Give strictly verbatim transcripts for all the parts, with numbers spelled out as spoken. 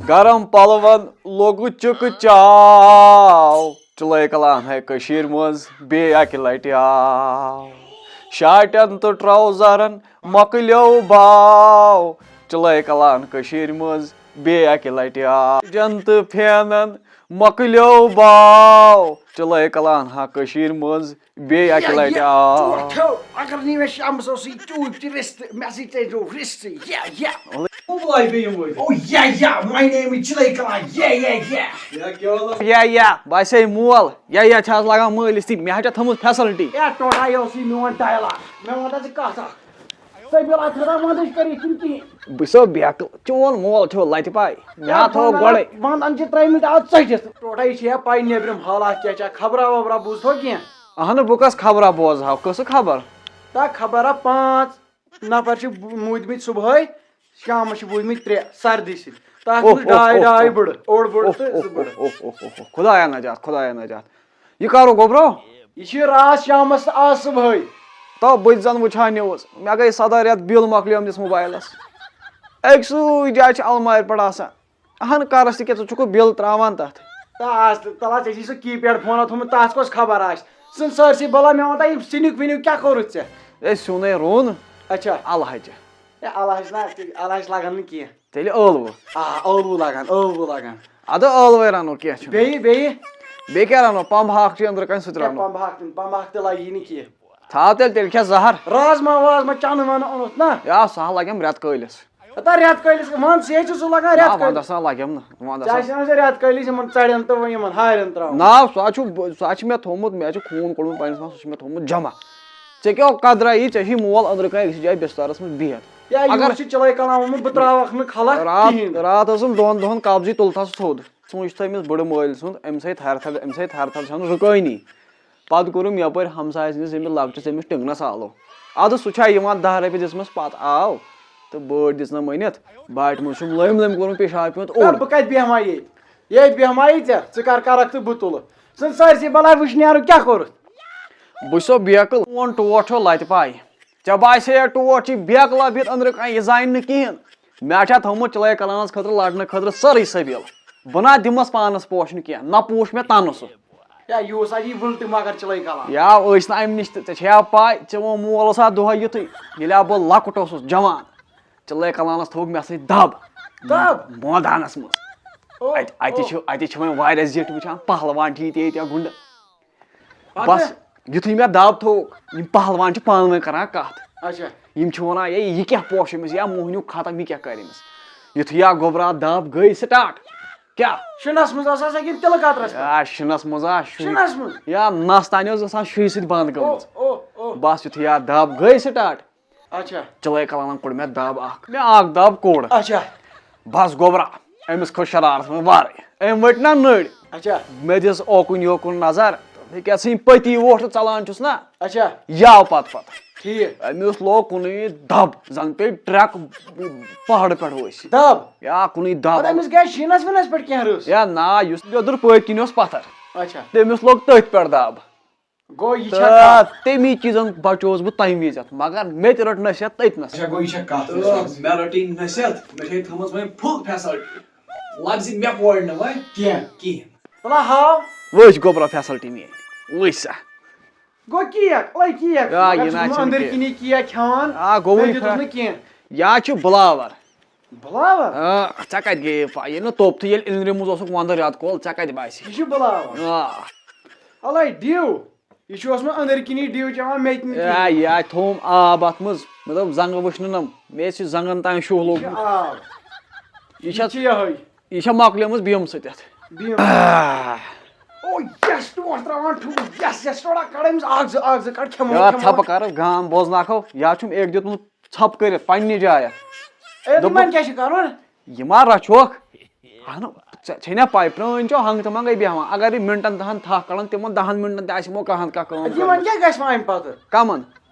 گرم پلون لوٚگ چکہٕ چاو، چلے کلان ہے کٔشیٖرِ منٛز بیٚیہِ اکہِ لٹہِ آو۔ شاٹٮ۪ن تہٕ ٹراوزرن مۄکلیو باو، چلے کلان کٔشیٖرِ منٛز بیٚیہِ اکہِ لٹہِ آو۔ جن تہٕ پھینن مۄکلیو باو، چلے کلان ہا کٔشیٖرِ منٛز بیٚیہِ اکہِ لٹہِ آو۔ ٹوٹھو، اگر نہٕ مےٚ شامس اوسُے تیوٗت تہِ رِستہٕ، مےٚ سۭتۍ ژٔجو رِستہٕ۔ یا، یا۔ کُس لایہِ بیٚیہِ یِم وٲتۍ؟ Oh, yeah, yeah, my name is Chilai Kalan. Yeah, yeah, yeah. یا کیٛاہ وَنو؟ یا، یا، باسے مول۔ یا، یا، چھِ آز لگان مٲلِس تہِ۔ مےٚ ہا چھےٚ تھٲومٕژ facility۔ اے، ٹوٹھا، یہِ اوسُے میون dialogue۔ مےٚ وَن تہٕ ژٕ کَتھ اَکھ۔ سبیٖلا، ژھٕنان وَندٕچ کٔرِتھ چھُنہٕ کِہیٖنۍ۔ بہٕ چھُسو بیقل، چون مول چھُ لَتہِ پاے۔ مےٚ ہا تھوٚو گۄڈَے۔ وَندَن چھِ ترٛٲومٕتۍ آز ژٔٹِتھ۔ ٹوٹھا، یہِ چھِ یا پَے نیٚبرِم حالات کیٛاہ چھا، خبرا وبرا بوٗزتھو کینٛہہ؟ اہنُو، بہٕ کۄس خبرا بوزٕ ہا، کۄسہٕ خبر؟ تا خبرا پانٛژھ نفر چھِ بو-، موٗدمٕتۍ صُبحٲے، شامَس چھِ بوٗزمٕتۍ ترٛےٚ سردی سۭتۍ۔ تَتھ اوہ، منٛز اوہ، ڈاے، اوہ، ڈاے اوہ۔ بٕڑٕ، اوٚڑ بٕڑٕ اوہ، تہٕ اوہ، زٕ بٕڑٕ۔ اوہ، اوہ، اوہ، اوہ۔ خدایا نجات، خدایا نجات۔ یہِ کَرو گوٚبرو؟ یہِ چھِ راتھ شامَس تہٕ آز صُبحٲے۔ تو بہٕ تہِ زَن وٕچھان news۔ مےٚ گٔے سَداہ رٮ۪تھ بِل مۄکلیمتِس موبایلَس۔ أکۍ سٕے جایہِ چھِ اَلمارِ پٮ۪ٹھ آسان۔ اَہَن کَرَس تہِ کیٛاہ، ژٕ چھُکھ بِل ترٛاوان تَتھ۔ تہٕ آز تہٕ تَلہ ژےٚ چھُے سُہ keypad فونہ تھوٚمُت، تَتھ کۄس خبر آسہِ؟ ژٕ سٲرسٕے بَلا، مےٚ وَن تہٕ یہِ سِنیُک وِنیُک کیٛاہ کوٚرُتھ ژےٚ؟ ہے سِنُے روٚن۔ اچھا۔ اَلہٕ ہَچہِ۔ ہے اَلہٕ ہَچہِ نا، اَلہٕ ہَچہِ لَگَن نہٕ کینٛہہ۔ تیٚلہِ ٲلوٕ۔ آ، ٲلوٕ لَگَن، ٲلوٕ لَگَن۔ اَدٕ ٲلوَے رَنو، کینٛہہ چھُنہٕ۔ بیٚیہِ، بیٚیہِ؟ بیٚیہِ کیٛاہ رَنو؟ پَمبہٕ ہاکھ چھُ أنٛدرٕ کَنہِ، سُہ تہِ ہے، رَنو۔ پَمبہٕ ہاکھ تہِ، پَمبہٕ ہاکھ تہِ لَگی نہٕ کینٛہہ۔ تھاو تیٚلہِ، تیٚلہِ کھےٚ زَہر۔ رازما وازما چَنہٕ وَنہٕ اوٚنُتھ نا؟ یا سُہ ہا لَگٮ۪م رٮ۪تہٕ کٲلِس۔ ہتا رٮ۪تہٕ کٲلِس، وَن ژٕ، یے چھُکھ سُہ لَگان نا، رٮ۪تہٕ کٲلِس۔ وَندَس ہا لَگٮ۪م نہٕ، وَندَس ژےٚ ہا۔ آسہِ نا سُہ رٮ۪تہٕ کٲلِس یِمَن ژَڑٮ۪ن تہٕ یِمَن ہارٮ۪ن ترٛاوُن۔ نا، سُہ ہا چھُ، سُہ ہا چھُ مےٚ تھوٚومُت، مےٚ چھُ خوٗن کوٚڑمُت پنٛنِس منٛز، سُہ چھُ مےٚ تھوٚومُت جمع۔ ژےٚ کیٛاہ قدرا یی، ژےٚ چھُے مول أنٛدرٕ کَنہِ أکسٕے جایہِ بِستَرَس منٛز بِہِتھ۔ یا اگر یوٗت چھُ چِلَے کَلان آمُت، بہٕ ترٛاوَکھ نہٕ خلق راتھ، کِہیٖنۍ۔ راتھ ٲسٕم دۄن دۄہَن قبضٕے، تُلتھَس تھوٚد۔ ژوٗنٛٹھۍ تھٲومٕتۍ بٕڑٕ مٲلۍ سُنٛد، أمِس ہے تھَرِ تھَرِ، أمِس ہے تھَرِ تھَرِ چھَنہٕ رُکٲنی۔ پَتہٕ کوٚرُم یَپٲرۍ ہمسایہِ سٕنٛدِس ییٚمِس لۄکٹِس، أمِس ٹِنٛگنَس آلو۔ اَدٕ سُہ چھا یِوان دَہ رۄپیہِ دِژمَس، پَتہٕ آو تہٕ بٲٹۍ دِژنَم أنِتھ۔ باٹہِ منٛز چھُم لٔمۍ لٔمۍ کوٚرمُت پیشاب پیوٗنٛت ہے، اوٚڑ۔ بہٕ کَتہِ بیٚہمہٕ ہا ییٚتہِ؟ ییٚتہِ بیٚہمہٕ ہا ییٚتہِ ژےٚ؟ ژٕ کَر کَرَکھ تہٕ بہٕ تُلہٕ۔ ژٕ سٲرسٕے بَلاے وٕچھ نیرُن کیٛاہ کوٚرُتھ؟ بہٕ چھُسو بیقٕل، چون ٹوٹھ چھو لَتہِ پاے۔ ژےٚ باسے یا ٹوٹھ چھِ بیقلا بِہِتھ أنٛدرٕ کانٛہہ، یہِ زانہِ نہٕ کِہیٖنۍ۔ مےٚ چھا تھوٚومُت چِلَے کَلانَس خٲطرٕ، لَڑنہٕ خٲطرٕ سٲرٕے سبیٖل۔ بہٕ نہ دِمَس پانَس پوشنہٕ کینٛہہ، نہ پوش مےٚ تَنہٕ سُہ۔ یا یہِ اوس اَتہِ یہِ وٕلٹہٕ مگر چِلَے کَلان۔ یا ٲسۍ نہٕ اَمہِ نِش تہٕ، ژےٚ چھے یا پاے، ژےٚ ووٚن مول اوس اَتھ دۄہَے یُتھُے، ییٚلہِ ہا بہٕ لۄکُٹ اوسُس، جوان، چِلَے کَلانَس تھوٚوُکھ مےٚ سۭتۍ دَب۔ دَب؟ مٲدانَس منٛز۔ او، اَتہِ، اَتہِ او۔ چھِ، اَتہِ چھِ وۄنۍ واریاہ زِٹھۍ وٕچھان، پہلوان چھِ ییٚتہِ، ییٚتہِ گُنٛڈٕ۔ پتہٕ؟ بس، یُتھُے مےٚ دَب تھوٚو، یِم پہلوان چھِ پانہٕ ؤنۍ کران کتھ۔ اچھا۔ یِم چھِ ونان، "ہے، یہِ کیٛاہ پوش أمِس؟ یا موہنیوٗ ختم، یہِ کیٛاہ کرِ أمِس؟" یُتھُے یا گوٚبرا دَب گٔے start۔ کیٛاہ؟ شِنس منٛز آسان سۄ کِنہٕ تِلہٕ قطرس پٮ۪ٹھ؟ آ، شِنس منٛز آ، شُہہِ۔ شِنس منٛز؟ یا نس تانۍ ٲس آسان شُہہِ سۭتۍ بنٛد او، گٔمٕژ۔ او، او۔ بس، یُتھُے یا دَب گٔے start، اچھا۔ چِلَے کَلانَن کوٚڑ مےٚ دَب اَکھ۔ مےٚ اَکھ دَب کوٚڑ۔ اچھا۔ بَس گوٚبرا، أمِس کھٔژ شرارت وۄنۍ وارٕے۔ أمۍ ؤٹۍ نا نٔرۍ۔ اچھا۔ مےٚ دِژ اوکُن یوکُن نظر۔ دوٚپمَے، کیٛاہ سا یِم پٔتی ووٹ ژَلان چھُس نا؟ اچھا۔ یہِ آو پَتہٕ پَتہٕ۔ ٹھیٖک۔ أمِس لوگ کُنُے دَب، زَن پیٚیہِ ٹرٛٮ۪ک پہاڑٕ پٮ۪ٹھ ؤسۍ۔ دَب؟ یا کُنُے دَب۔ پَتہٕ أمِس گٔے شیٖنَس ویٖنَس پٮ۪ٹھ کینٛہہ رٕژ؟ یا نا، یُس لیٚدُر پٔتۍ کِنۍ اوس پَتھر۔ اچھا۔ تٔمِس لوٚگ تٔتھۍ پٮ۪ٹھ دَب۔ گوٚو یہِ چھا تہٕ کَتھ؟ تَمی چیٖزَن بَچووُس بہٕ تَمہِ وِزٮ۪تھ، مگر مےٚ تہِ رٔٹ نصیحت تٔتۍ نَس۔ اچھا، گوٚو یہِ چھا کَتھ؟ تہٕ مےٚ رٔٹ یہِ نصیحت، مےٚ چھےٚ تھٲومٕژ وۄنۍ full facility۔ لفظِ مےٚ پورِ نہٕ وۄنۍ کینٛہہ۔ کِہیٖنۍ۔ تَلہ ہاو۔ وٕچھ گوٚبرا facility میٛٲنۍ، وٕچھ سا۔ گوٚو کیک، اوے کیک۔ آ، مگر یہِ ژٕ نہ چھُکھ چھُنہٕ أنٛدٕرۍ کینٛہہ۔ کِنی کیک کھٮ۪وان۔ آ، گوٚوُے مےٚ دیُتُکھ فرق۔ نہٕ کینٛہہ۔ یا چھُ بٕلاوَر۔ بٕلاوَر؟ آ، ژےٚ کَتہِ گٔیے پَے؟ ییٚلہِ نہٕ توٚپتھٕے، ییٚلہِ أنٛدرِمٕے اوسُکھ وَندٕ رٮ۪تہٕ کول، ژےٚ کَتہِ باسے؟ یہِ چھُ بٕلاوَر۔ آ۔ اَلَے ڈِو۔ یہِ چھُ اوسمُت أنٛدٕرۍ کِنی ڈِو چٮ۪وان، مےٚ تہِ نہٕ یا، کِہیٖنۍ۔ یا تھوٚوُم آب اَتھ منٛز، مےٚ دوٚپ، زنٛگہٕ وٕچھنہٕ نَم، مےٚ ٲسۍ یہِ زنٛگَن تام شُہہ یہِ چھُ لوٚگمُت۔ آب۔ یہِ یہِ چھا، چھِ یِہوٚے۔ یہِ چھا مۄکلیمٕژ بیٖمہٕ سۭتۍ اَتھ؟ بیٖمہٕ۔ آہ۔ او، یَس، ٹوٹھ ترٛاوان ٹھوٗل، یَس، یَس، تھوڑا کَڑ أمِس اَکھ زٕ، اَکھ زٕ کَڑ، کھٮ۪مو، یا کھٮ۪مو۔ ژھَپہٕ کَرٕ گام بوزناوکھو، یا چھُم أکۍ دیُتمُت ژھَپہٕ کٔرِتھ پنٛنہِ جایہِ۔ اے، دوٚپُن، یِمَن کیٛاہ چھِ کَرُن؟ یہِ ما رَچھوکھ؟ اہنُو، ژےٚ چھے نا پَے، پرٛٲنۍ چھو ہنٛگہٕ تہٕ منٛگَے بیٚہوان۔ اگر یہِ مِنٹَن دَہَن تھَکھ کَڑان، تِمَن دَہَن مِنٹَن تہِ آسہِ یِمو کانٛہہ نَتہٕ کانٛہہ کٲم یِمَن کٔرمٕژ۔ کیٛاہ گژھِ وۄنۍ اَمہِ پَتہٕ؟ کَمَن؟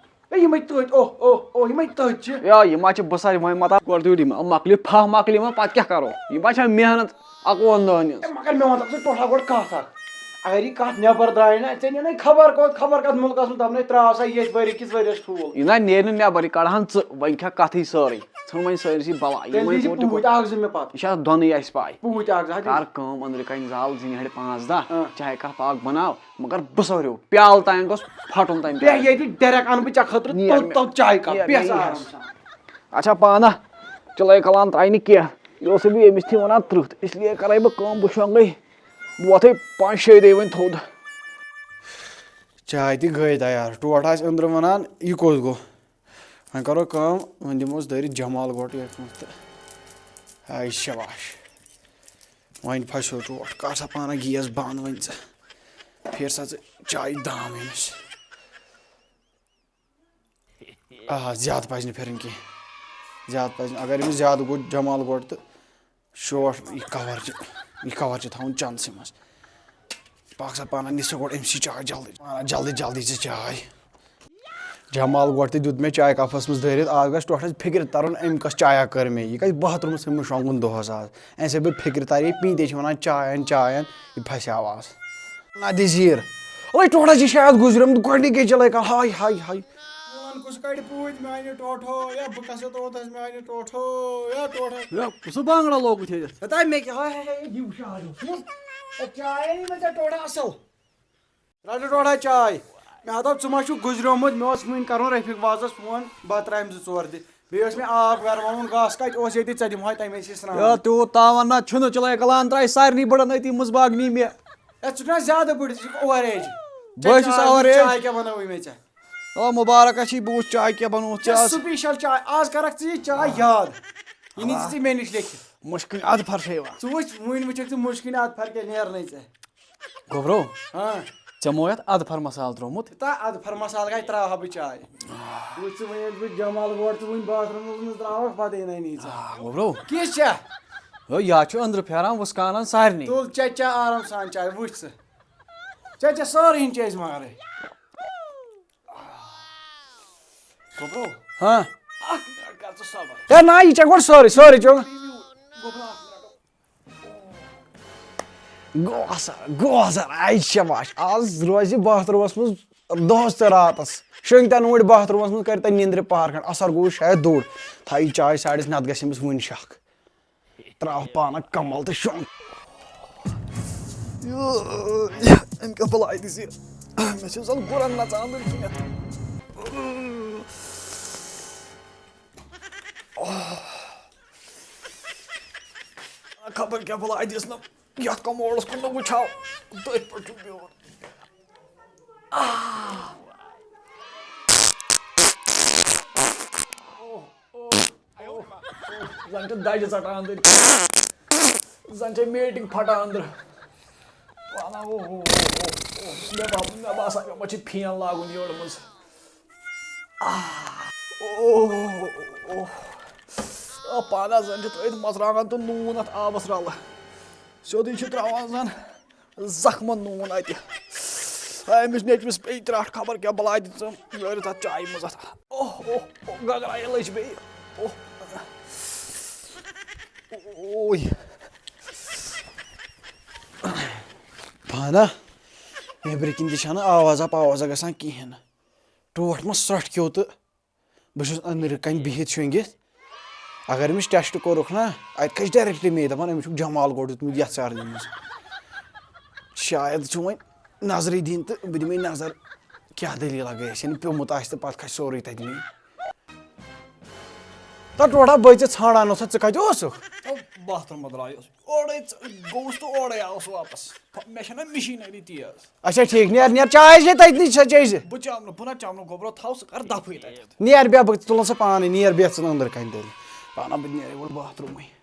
ہے، یِمَے تٔتۍ، اوہ، اوہ، اوہ، یِمَے تٔتۍ چھِ۔ یا، یِم ما چھِ بہٕ سا وۄنۍ مطلب گۄڈٕ دیُت یِمَن، مۄکلہِ پھَہ مۄکلہِ یِمَن، پَتہٕ کیٛاہ کَرو؟ یِم ما چھِ محنت اَکوُہَن دۄہَن ہِنٛز۔ ہے، مگر مےٚ وَن تہٕ ژٕ ٹوٹھا گۄڈٕ کَتھ اَکھ۔ اگر یہِ کَتھ نٮ۪بَر درٛایہِ نا، ژےٚ نِنَے خبر کوٚت، خبر کَتھ مُلکَس منٛز، دَپنَے ترٛاو سا ییٚتھۍ ؤری کِس ؤرِیَس ٹھوٗل۔ یہِ نا نیرِ نہٕ نٮ۪بَر، یہِ کَڑٕہَن ژٕ، وۄنۍ کھےٚ کَتھٕے سٲرٕے۔ ژھٕن وۄنۍ سٲرسٕے بلاے، یہِ تیٚلہِ وۄنۍ دیٖزِ کوٚر تہِ پوٗتۍ کوٚر۔ اکھ زٕ مےٚ پتہٕ۔ یہِ چھا دۄنٕے اَسہِ پاے۔ پوٗتۍ اکھ زٕ ہا دِیِو۔ کر کٲم، أنٛدرٕ کنہِ زال زِنہِ ہَڑِ پانٛژھ دَہ، آ۔ چاے کپ اکھ بناو، مگر بہٕ سورِو پیالہٕ تام گوٚژھ پھٹُن تَمہِ بیٚہہ پیالہٕ۔ ییٚتہِ direct اَنہٕ بہٕ ژےٚ خٲطرٕ نیر توٚت مےٚ، توٚت چاے کپ، نیر بیٚہہ مےٚ ژٕ یِہَس۔ آرام سان۔ اچھا پانہ، چِلَے کلان ترٛایہِ نہٕ کینٛہہ، یہِ اوسُے بہٕ ییٚمِس تھی وَنان ترٕٛتھ، اس لیے کَرَے بہٕ کٲم، بہٕ شۄنٛگَے، بہٕ وۄتھَے پانٛژھِ شیٚیہِ دۄہہِ وۄنۍ تھوٚد۔ چاے تہِ گٔے تیار، ٹوٹھ آسہِ أنٛدرٕ وَنان، یہِ کوٚت گوٚو؟ وۄنۍ کَرو کٲم، وۄنۍ دِموس دٲرِتھ جمال گوٹہٕ یَتھ منٛز تہٕ ہاے شاباش۔ وۄنۍ پھسیو ٹوٹھ، کر سا پانہ گیس بنٛد وۄنۍ ژٕ۔ پھِر سا ژٕ چایہِ دام أمِس۔ آ، زیادٕ پَزِ نہٕ پھِرٕنۍ کینٛہہ۔ زیادٕ پَزِ نہٕ۔ اگر أمِس زیادٕ گوٚو جمال گوٹہٕ تہٕ شوٹھ، یہِ کَوَر چھِ، یہِ کَوَر چھِ تھاوُن چَنٛدسٕے منٛز۔ پَکھ سا پانہ، نہِ سا گۄڈٕ أمۍ سٕے چاے جلدی۔ پانہ جلدی جلدی ژٕ چاے۔ جمال گوٹہٕ تہِ دیُت مےٚ چاے کَپَس منٛز دٲرِتھ۔ آز گژھِ ٹوٹھَس فِکرِ تَرُن، أمۍ کۄس چایا کٔر مےٚ۔ یہِ گژھِ باتھ روٗمَس منٛز شۄنٛگُن دۄہَس آز۔ اَمہِ سۭتۍ بہٕ فِکرِ تَرِ، یہِ پیٖنٛتہِ چھِ وَنان چاے اَن، چاے اَن، یہِ پھَسیو آز۔ نہ دِژیٖر۔ اوے ٹوٹھَس چھِ شاید گُزریومُت گۄڈٕنِکے چِلَے کَل۔ ہاے، ہاے، ہاے۔ وَن کُس کَڑِ پوٗتۍ میٛانہِ ٹوٹھو، یا بہٕ کَسہٕ توتَس میٛانہِ ٹوٹھو، یا ٹوٹھو۔ ہے، سُہ بانٛگڑا لوگُتھ ییٚتٮ۪تھ۔ ہتا مےٚ کیٛاہ، ہے، ہے، ہے، یہِ وٕچھ آز اوس۔ ہے، چاے أنۍ مےٚ ژےٚ ٹوٹھا اَصٕل۔ رَٹہٕ ٹوٹھا چاے۔ مےٚ ہَتو ژٕ ما چھُکھ گُزریومُت، مےٚ اوس وٕنۍ کَرُن رفیٖق بازَس فون، بَتہٕ ترٛامہِ زٕ ژور دِ۔ بیٚیہِ ٲسۍ مےٚ آب گَرماوُن، گاسہٕ کَتہِ اوس ییٚتہِ، ژےٚ دِمہٕ ہاے تَمے سۭتۍ سرٛان۔ یا تیوٗت تاوَن نہ چھُنہٕ، چِلَے کَلان ترٛایہِ سارنٕے بٔڑَن أتی منٛز باغ نی مےٚ۔ ہے، ژٕ چھُکھ نا زیادٕ بٔڑ، ژٕ چھُکھ over age۔ بہٕ حظ چھُس over age۔ چاے کیٛاہ بَنٲوٕے مےٚ ژےٚ؟ او مُبارک، اچھی بہٕ وٕچھ چاے کیٛاہ بَنٲوٕتھ ژےٚ چھےٚ آز۔ Special چاے۔ آز کَرَکھ ژٕ یہِ چاے یاد۔ یہِ نی ژٕ ژےٚ مےٚ نِش لیکھِتھ۔ مُشکِنۍ اَدٕ پھر چھےٚ یِوان۔ ژٕ وٕچھ، وٕنۍ وٕچھَکھ ژٕ مُشکِنۍ اَدٕ پھر کیٛاہ نیرنَے ژےٚ۔ گوٚبرو، ہاں۔ ژےٚ مو یَتھ اَدٕ پھر مصالہٕ ترٛوومُت؟ تہٕ اَدٕ پھر مصالہٕ کَتہِ ترٛاوہا بہٕ چاے؟ وٕچھ ژٕ وۄنۍ ییٚلہِ بہٕ جمال گوٹہٕ ژٕ وٕنۍ باتھ روٗمَس منٛز ترٛاوَکھ، پَتہٕ یِنَے نہٕ ژےٚ۔ آ، گوٚبرو۔ کِژھ چھےٚ؟ ہو، یا چھُ أنٛدرٕ پھیران وٕسکانَن سارنٕے۔ تُل چےٚ چےٚ آرام سان چاے، وٕچھ ژٕ۔ چےٚ چےٚ سٲرٕے ہِن چیٚے أسۍ مارٕے۔ گوٚبرو۔ ہاں۔ اَکھ مِنَٹ کر ژٕ صبر۔ ہے نہ، یہِ چےٚ گۄڈٕ سٲرٕے، سٲرٕے چےٚ۔ گوٚبرو، اَکھ مِنَٹ۔ گوٚو اَصٕل، گوٚو اَصٕل۔ آے شاباش۔ آز روزِ باتھ روٗمَس منٛز دۄہَس تہٕ راتَس۔ شۄنٛگۍ تَن اوٗرۍ باتھ روٗمَس منٛز، کَرِ تَن نیٚنٛدرِ پَہَر کھنٛڈ۔ اَثر گوٚو شاید دوٚر۔ تھایہِ چاے سایڈَس، نَتہٕ گژھِ أمِس وٕنہِ شَکھ۔ ترٛاو پانہٕ کمل تہٕ شۄنٛگ۔ أمۍ کیٛاہ بلاے دِژ یہِ؟ مےٚ چھِ زن گُرن نژان أنٛدرۍ کِنٮ۪تھ۔ خبر کیٛاہ بلاے دِژ نہٕ یتھ کموڈس کُن نہٕ وٕچھاو۔ تٔتھۍ پٮ۪ٹھ چھُ بِہُن۔ زن چھِ دجہِ ژٹان أنٛدٕرۍ۔ زن چھِ میٹنگ پھٹان أنٛدرٕ۔ وَنان، او، او، او، او، او۔ مےٚ با-، مےٚ باسان، مےٚ ما چھِ فین لاگُن یٔڑ منٛز۔ آہ، او، او، او، او۔ آ، پانس زن چھِ ترٲوِتھ مرژٕوانٛگن تہٕ نوٗن اتھ آبس رلہٕ۔ سیوٚدُے چھِ ترٛاوان زن۔ زخمن نوٗن اَتہِ۔ ہاے، أمِس نیٚچوِس پیٚیہِ ترٛٹھ، خبر کیٛاہ بلاے دِژٕم لٲرِتھ اَتھ چایہِ منٛز اَتھ۔ اوہ، اوہ، اوہ، گگرایہِ لٔج بیٚیہِ۔ اوہ۔ اوے۔ پانہ، نیٚبرِ کِنۍ تہِ چھَنہٕ آوازا پاوازا گژھان کِہیٖنۍ نہٕ۔ ٹوٹھ ما سرٛٹھ کھیوٚو تہٕ بہٕ چھُس أنٛدرٕ کَنۍ بِہِتھ شۄنٛگِتھ۔ اگر أمِس ٹٮ۪سٹ کوٚرُکھ نا، اَتہِ کھَسہِ ڈایرٮ۪کٹ مے، دَپان أمِس چھُکھ جمال گوٚو دیُتمُت یَتھ سردی منٛز۔ شاید چھُ وۄنۍ نظرٕے دِنۍ تہٕ بہٕ دِمَے نظر کیٛاہ دٔلیٖلہ گٔیَس، ییٚلہِ پیوٚمُت آسہِ تہٕ پَتہٕ کھَسہِ سورُے تَتہِ مے۔ تَتھ ٹوٹھا بٔے ژےٚ ژھانٛڈان اوسُتھ، ژٕ کَتہِ اوسُکھ؟ باتھ روٗمَس درٛایوس۔ اورَے ژٕ-، گوٚوُس تہٕ اورَے آوُس واپَس۔ مےٚ چھَنہ مِشیٖنٔری تیز۔ اچھا ٹھیٖک، نیر، نیر، چاے چے تٔتنٕے، سۄ چے زِ۔ بہٕ چَمہٕ نہٕ، بہٕ نہ چَمہٕ نہٕ، گوٚبرو، تھاو سُہ کَر دَفٕے تَتٮ۪تھ۔ نیر بیٚہہ، بہٕ تُلَن سۄ پانَے، نیر بیٚہہ ژٕ أنٛدرٕ کَنہِ تیٚلہِ۔ پانہ بہٕ نیرٕ یور باتھ روٗمٕے۔